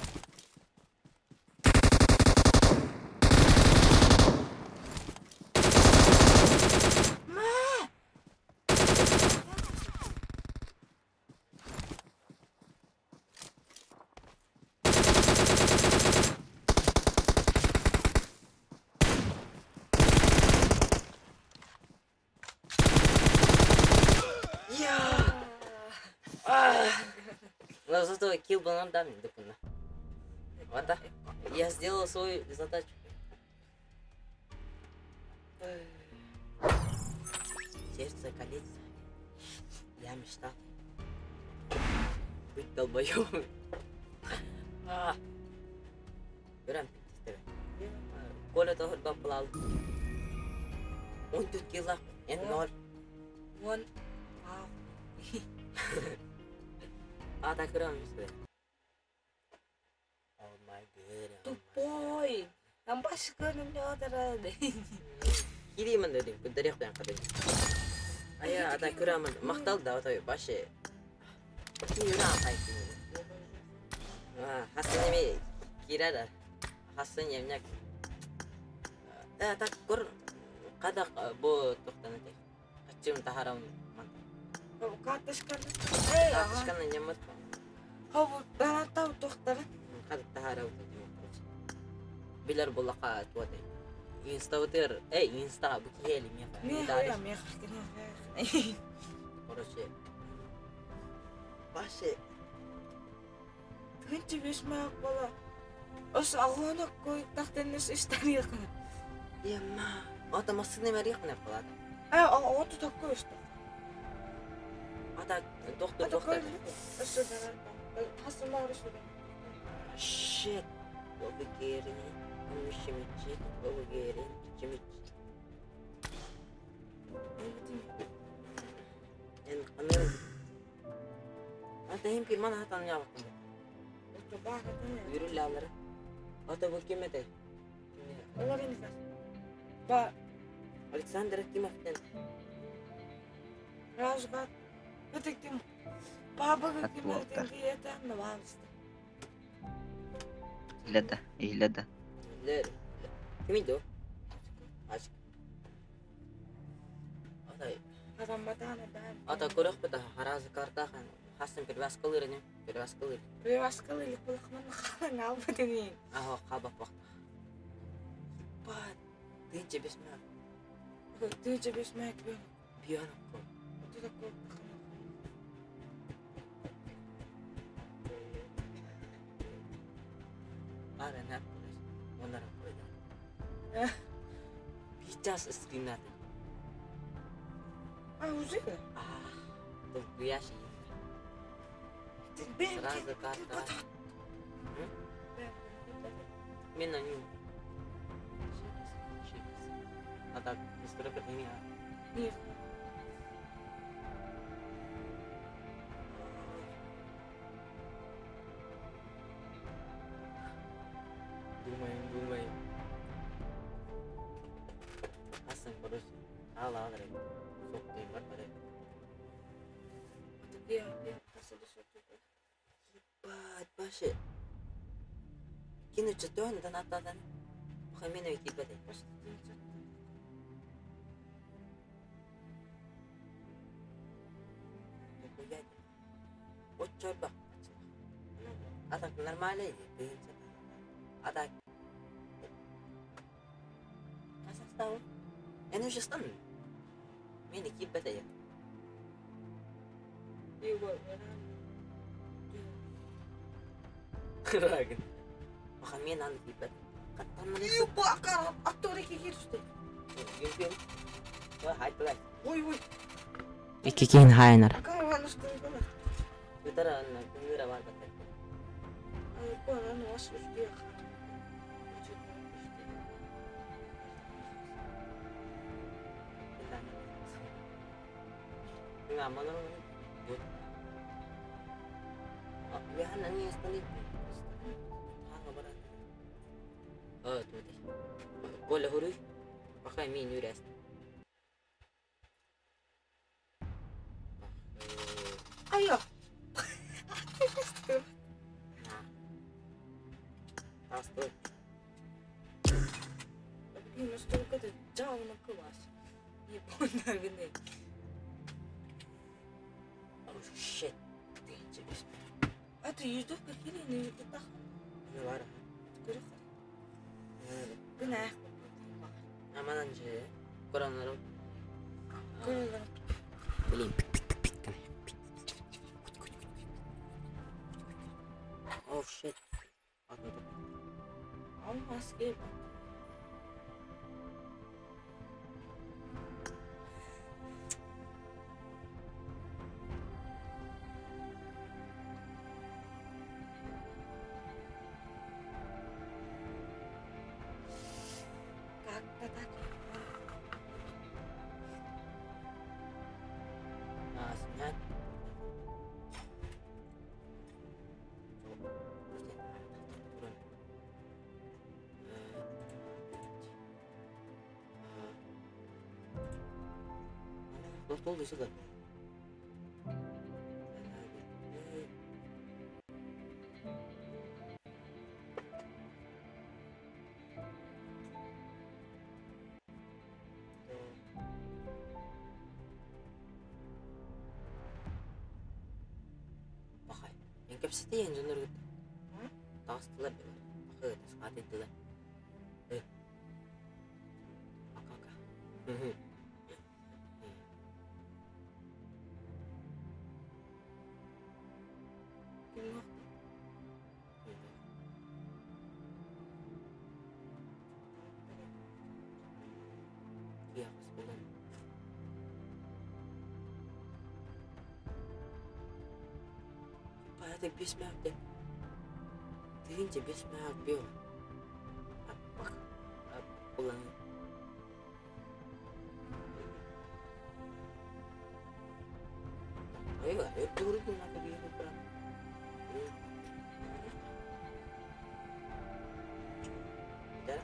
Ма! Я! А! Но зато килл был нам дам, докуна. Вот да. Я сделал свою задачу. Сердце колется. Я мечтал быть долбоёбом. А. Görем bitti. Коля тоже баплал. Он тут килла. Эн ноль. Вон. Вау. А так көрем işte. Oh my god. Тупой. Там башка не отырады. Киреймін дедим, күндерек қоян қадым. Ая, ата көрәмін. Мақтал да отой башы. Киран қайтын. А, хасын неме кирада. Хасын емнек. Э, так көр қадақ бу тоқтаны тек. Қачым тахарам. Карточканы. Эй, ага. Карточканы немет. Хабу данатау тоқтары. Қадақ тахарам. Билер булақа туаты. Инста өтер. Эй, инста бу киели Мен мен. хая, мен хая. Короче. Башы. Түнче беш маяк бала. Ос ағуаны кой тақтаныс іштар яқын. Яма. Ата масыны мәрих не қалады. Ә, ото такой что. Ата доктор Ата доктор. кой. Ос данатау. Хасыма орысу. Shit. Обегерин. Мишимичи. Обегерин. Чимичи. Эн каныр. Ата им кирман хатан ябакым. Ото бағатын. Yürü Ата бу ким эте? Олар енді Ба, Александр Акимовтен. Разгат. Бітіктім. Бабығы Ат болыптар. кемерден диета навамсты. Иледе, иледе. Лер. Ким иди о? Ачык. Ата Адамбатана бәрі. ата көрөх бит харазы карта хан. Хасын перевязка кылыр не? Перевязка кылыр. Приваскалы или кулахман халан алба деген. Аха кабак бак. Ебать. Тынча бесмә. Түйче беш маяк бен. Пьяно. Ото такой. Ара не Онара койда. Сейчас скринат. А, уже? А, Толкуяши. Бен, Сразу карта. Мен на нем. А так, сколько ты меня? Нет. Думаем, думаем. Асан, короче, ал ал рек. Соктайым бар бар. Ебать, башы. Кинучы төн донатадан. Хамена киирбэтэй. Оччорбах. А так нормально иди. А так. Казахстан. Эн уже стан. Мени киирбэтэй. Крагын. Махамен аны киирбэт. Икки хайнар. Коля говори, пока меню ряст. Айо. А, стой. Блин, ну что это джауна класс. Не понял вины. Oh, shit. А ты ездов какие не это Не бара. Гүнэх. Аманан же. Коронару. Көрөр. Блин, пик пик пик пик. Oh shit. Алмаз кеп. Как-то так. А, снять. Долго сюда. Бахай. Мен кепсете ең жонор күттү. Тагыстылар белер. Бахай тасқат этилер. Ака ака. Баягы 5 мега деп. Тыгынча 5 мега бeo. Бак. Улан. Айга, өттүрдүн ата бир прям. Да?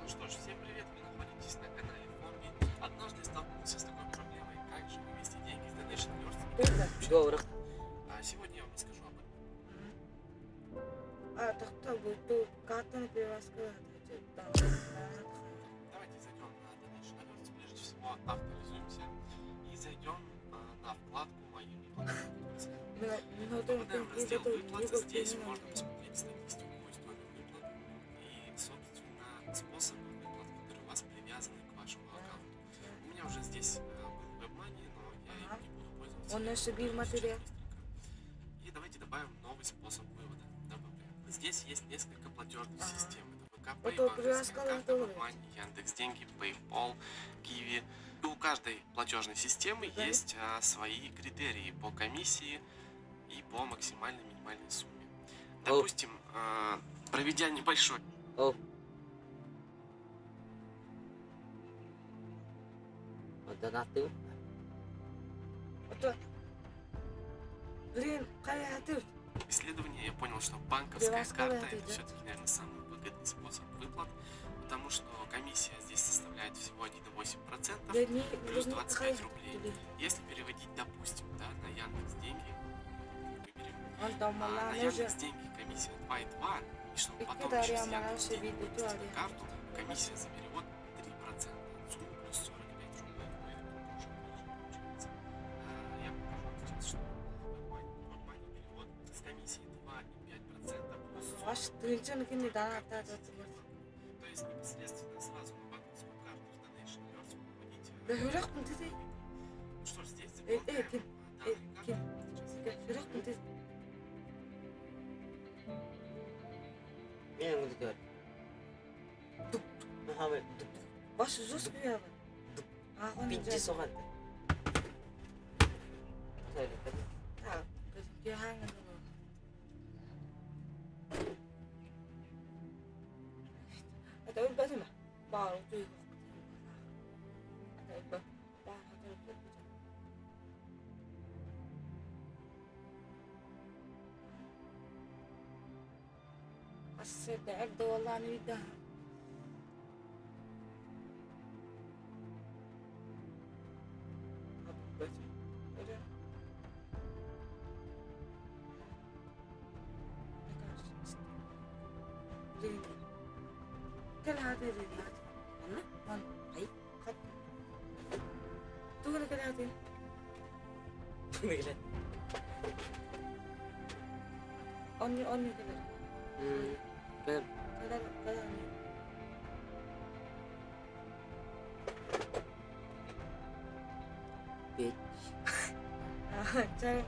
Ну что ж, всем привет, вы находитесь на канале Фомби. Однажды столкнулся с такой проблемой, как же вывести деньги из Donation Alerts и как вообще Говорю. А сегодня я вам расскажу об этом. А, тохтоо бу картаны привязка. Давайте зайдем на Donation Alerts, прежде всего авторизуемся и зайдем на вкладку «Мои выплаты». Попадаем в раздел «Выплаты». Здесь можно посмотреть статистику, историю выплат и, собственно, способы выплат, которые у вас привязаны к вашему аккаунту. У меня уже здесь был WebMoney, но я им не буду пользоваться. Он Я наш его бир сейчас материал. быстренько. И давайте добавим новый способ вывода. Добавляем. Здесь есть несколько платежных систем. Это ВК Вот Pay, то банковская привязка карта, готова. WebMoney, Яндекс.Деньги, PayPal, Kiwi. И у каждой платежной системы Да. есть свои критерии по комиссии и по максимальной минимальной сумме. Допустим, проведя небольшой О. Донаты. Это... Блин, хайа ты. исследование, я понял, что банковская Привязка карта это это идет. все-таки, наверное, самый выгодный способ выплат, потому что комиссия здесь составляет всего 1,8%, Да не, плюс не 25 рублей. Блин. Если переводить, допустим, да, на Яндекс Деньги, выберем, Он там а, на мала Яндекс Деньги комиссия 2,2, и чтобы И потом куда еще я с Яндекс мала Деньги себе вывести на иду, карту, Комиссия за перевод 3%. От суммы плюс 45 рублей. Но это уже позже получается. А, я покажу вам сейчас, что на WebMoney перевод с комиссией 2,5% плюс 40 Ваш тыынчан кини дана та та То есть непосредственно сразу на банковскую карту в Donation Alerts выводить. Да хүрэх күнтэй. Ну что ж, здесь Э, э, заполняем ким? данные Э, ким? карты. Сейчас Хүрэх күнтэй. Мен bunu gör. Muhammed. Баш жестко ява. Аа Битти соған. Та. Яханга. Это өлбөтүмө. Баар утуй. Это өлбө. Баар өлбөтүмө. حسيت عقدة والله أنا يدها كل هذا ريلات Anna? هاي خد تقول كل هذه Ne أني أني كل Көр. كل كل أني Бит. آه ترى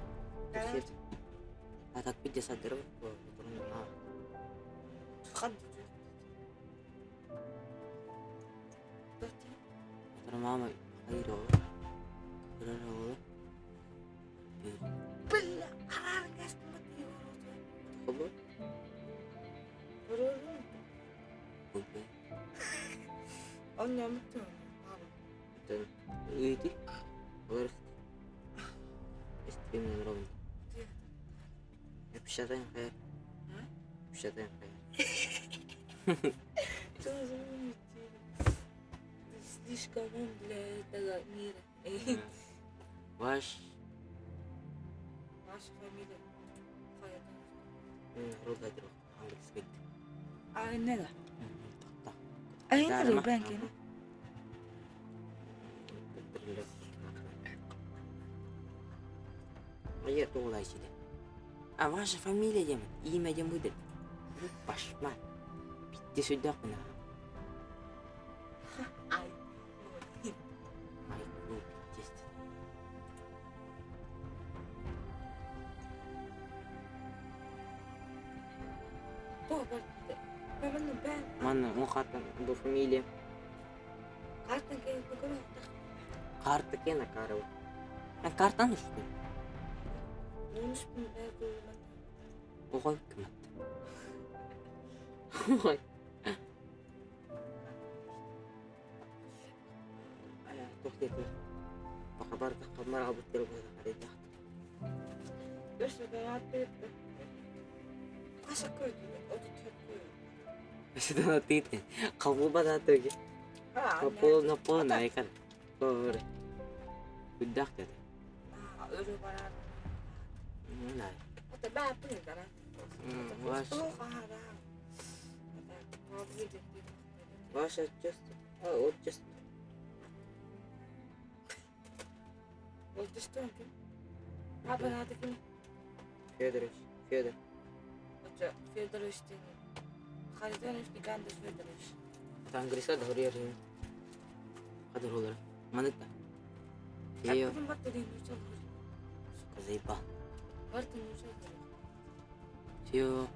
Atak бит садырып, а. خد Атара мама хайро. Хайро. بالله قرار قاس متي Хобо. ورورو Бубе. أني متى Тен. Уйди. Олар. Стрим ровно. Печатаем хайр. Печатаем хайр. Слишком ум для этого мира. Ваш Ваша фамилия. Ролла английский. А, не Тохта. А, не банки. Я тугулай сиде. А ваша фамилия демен, имя дем будет. Башма. Битти сүддөх мына. Ай. Ай, бу биттест. Манна мухаттан бу фамилия. Карта кена карова. А картан что? Ой, кымат. Ой. Тоқтетті. Бақабар таққамар абыттыр бұны қарай тақты. Сюда тыты. Кабуба да төге. Капул на пол на икар. Кор. Кудах тет. Ну да. Ваш. Ваше чувство. А, отчество. Федорович. Федор. Федорович Харитонович Никандр Федорович. Это английский да говори. Кадр олар. Маныкта. Её. Сука, заебал. Фио.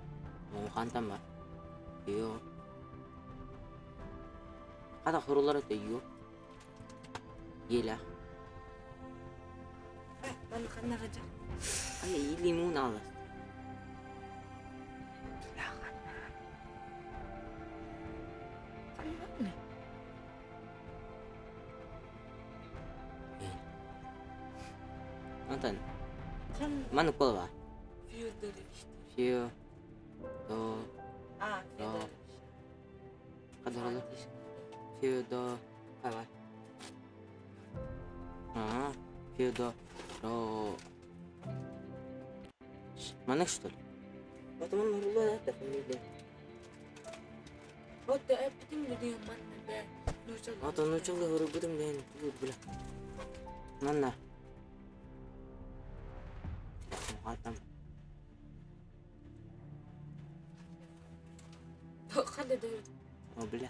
Хантан бар. Фио. Када хурулар это ю. Елах. Ай, лимон алас. Антон. Маны колва. Фио. До. А, До. Кадр Фио до. Давай. А, фио до. Ро. Манык что ли? Потом он рула это фамилия. Вот эппитим диэн манна бээ. Нууччалыы. Ото нууччалыы суруйбутум диэн тугуй бля. Манна. Атам. Ханна да О, бля.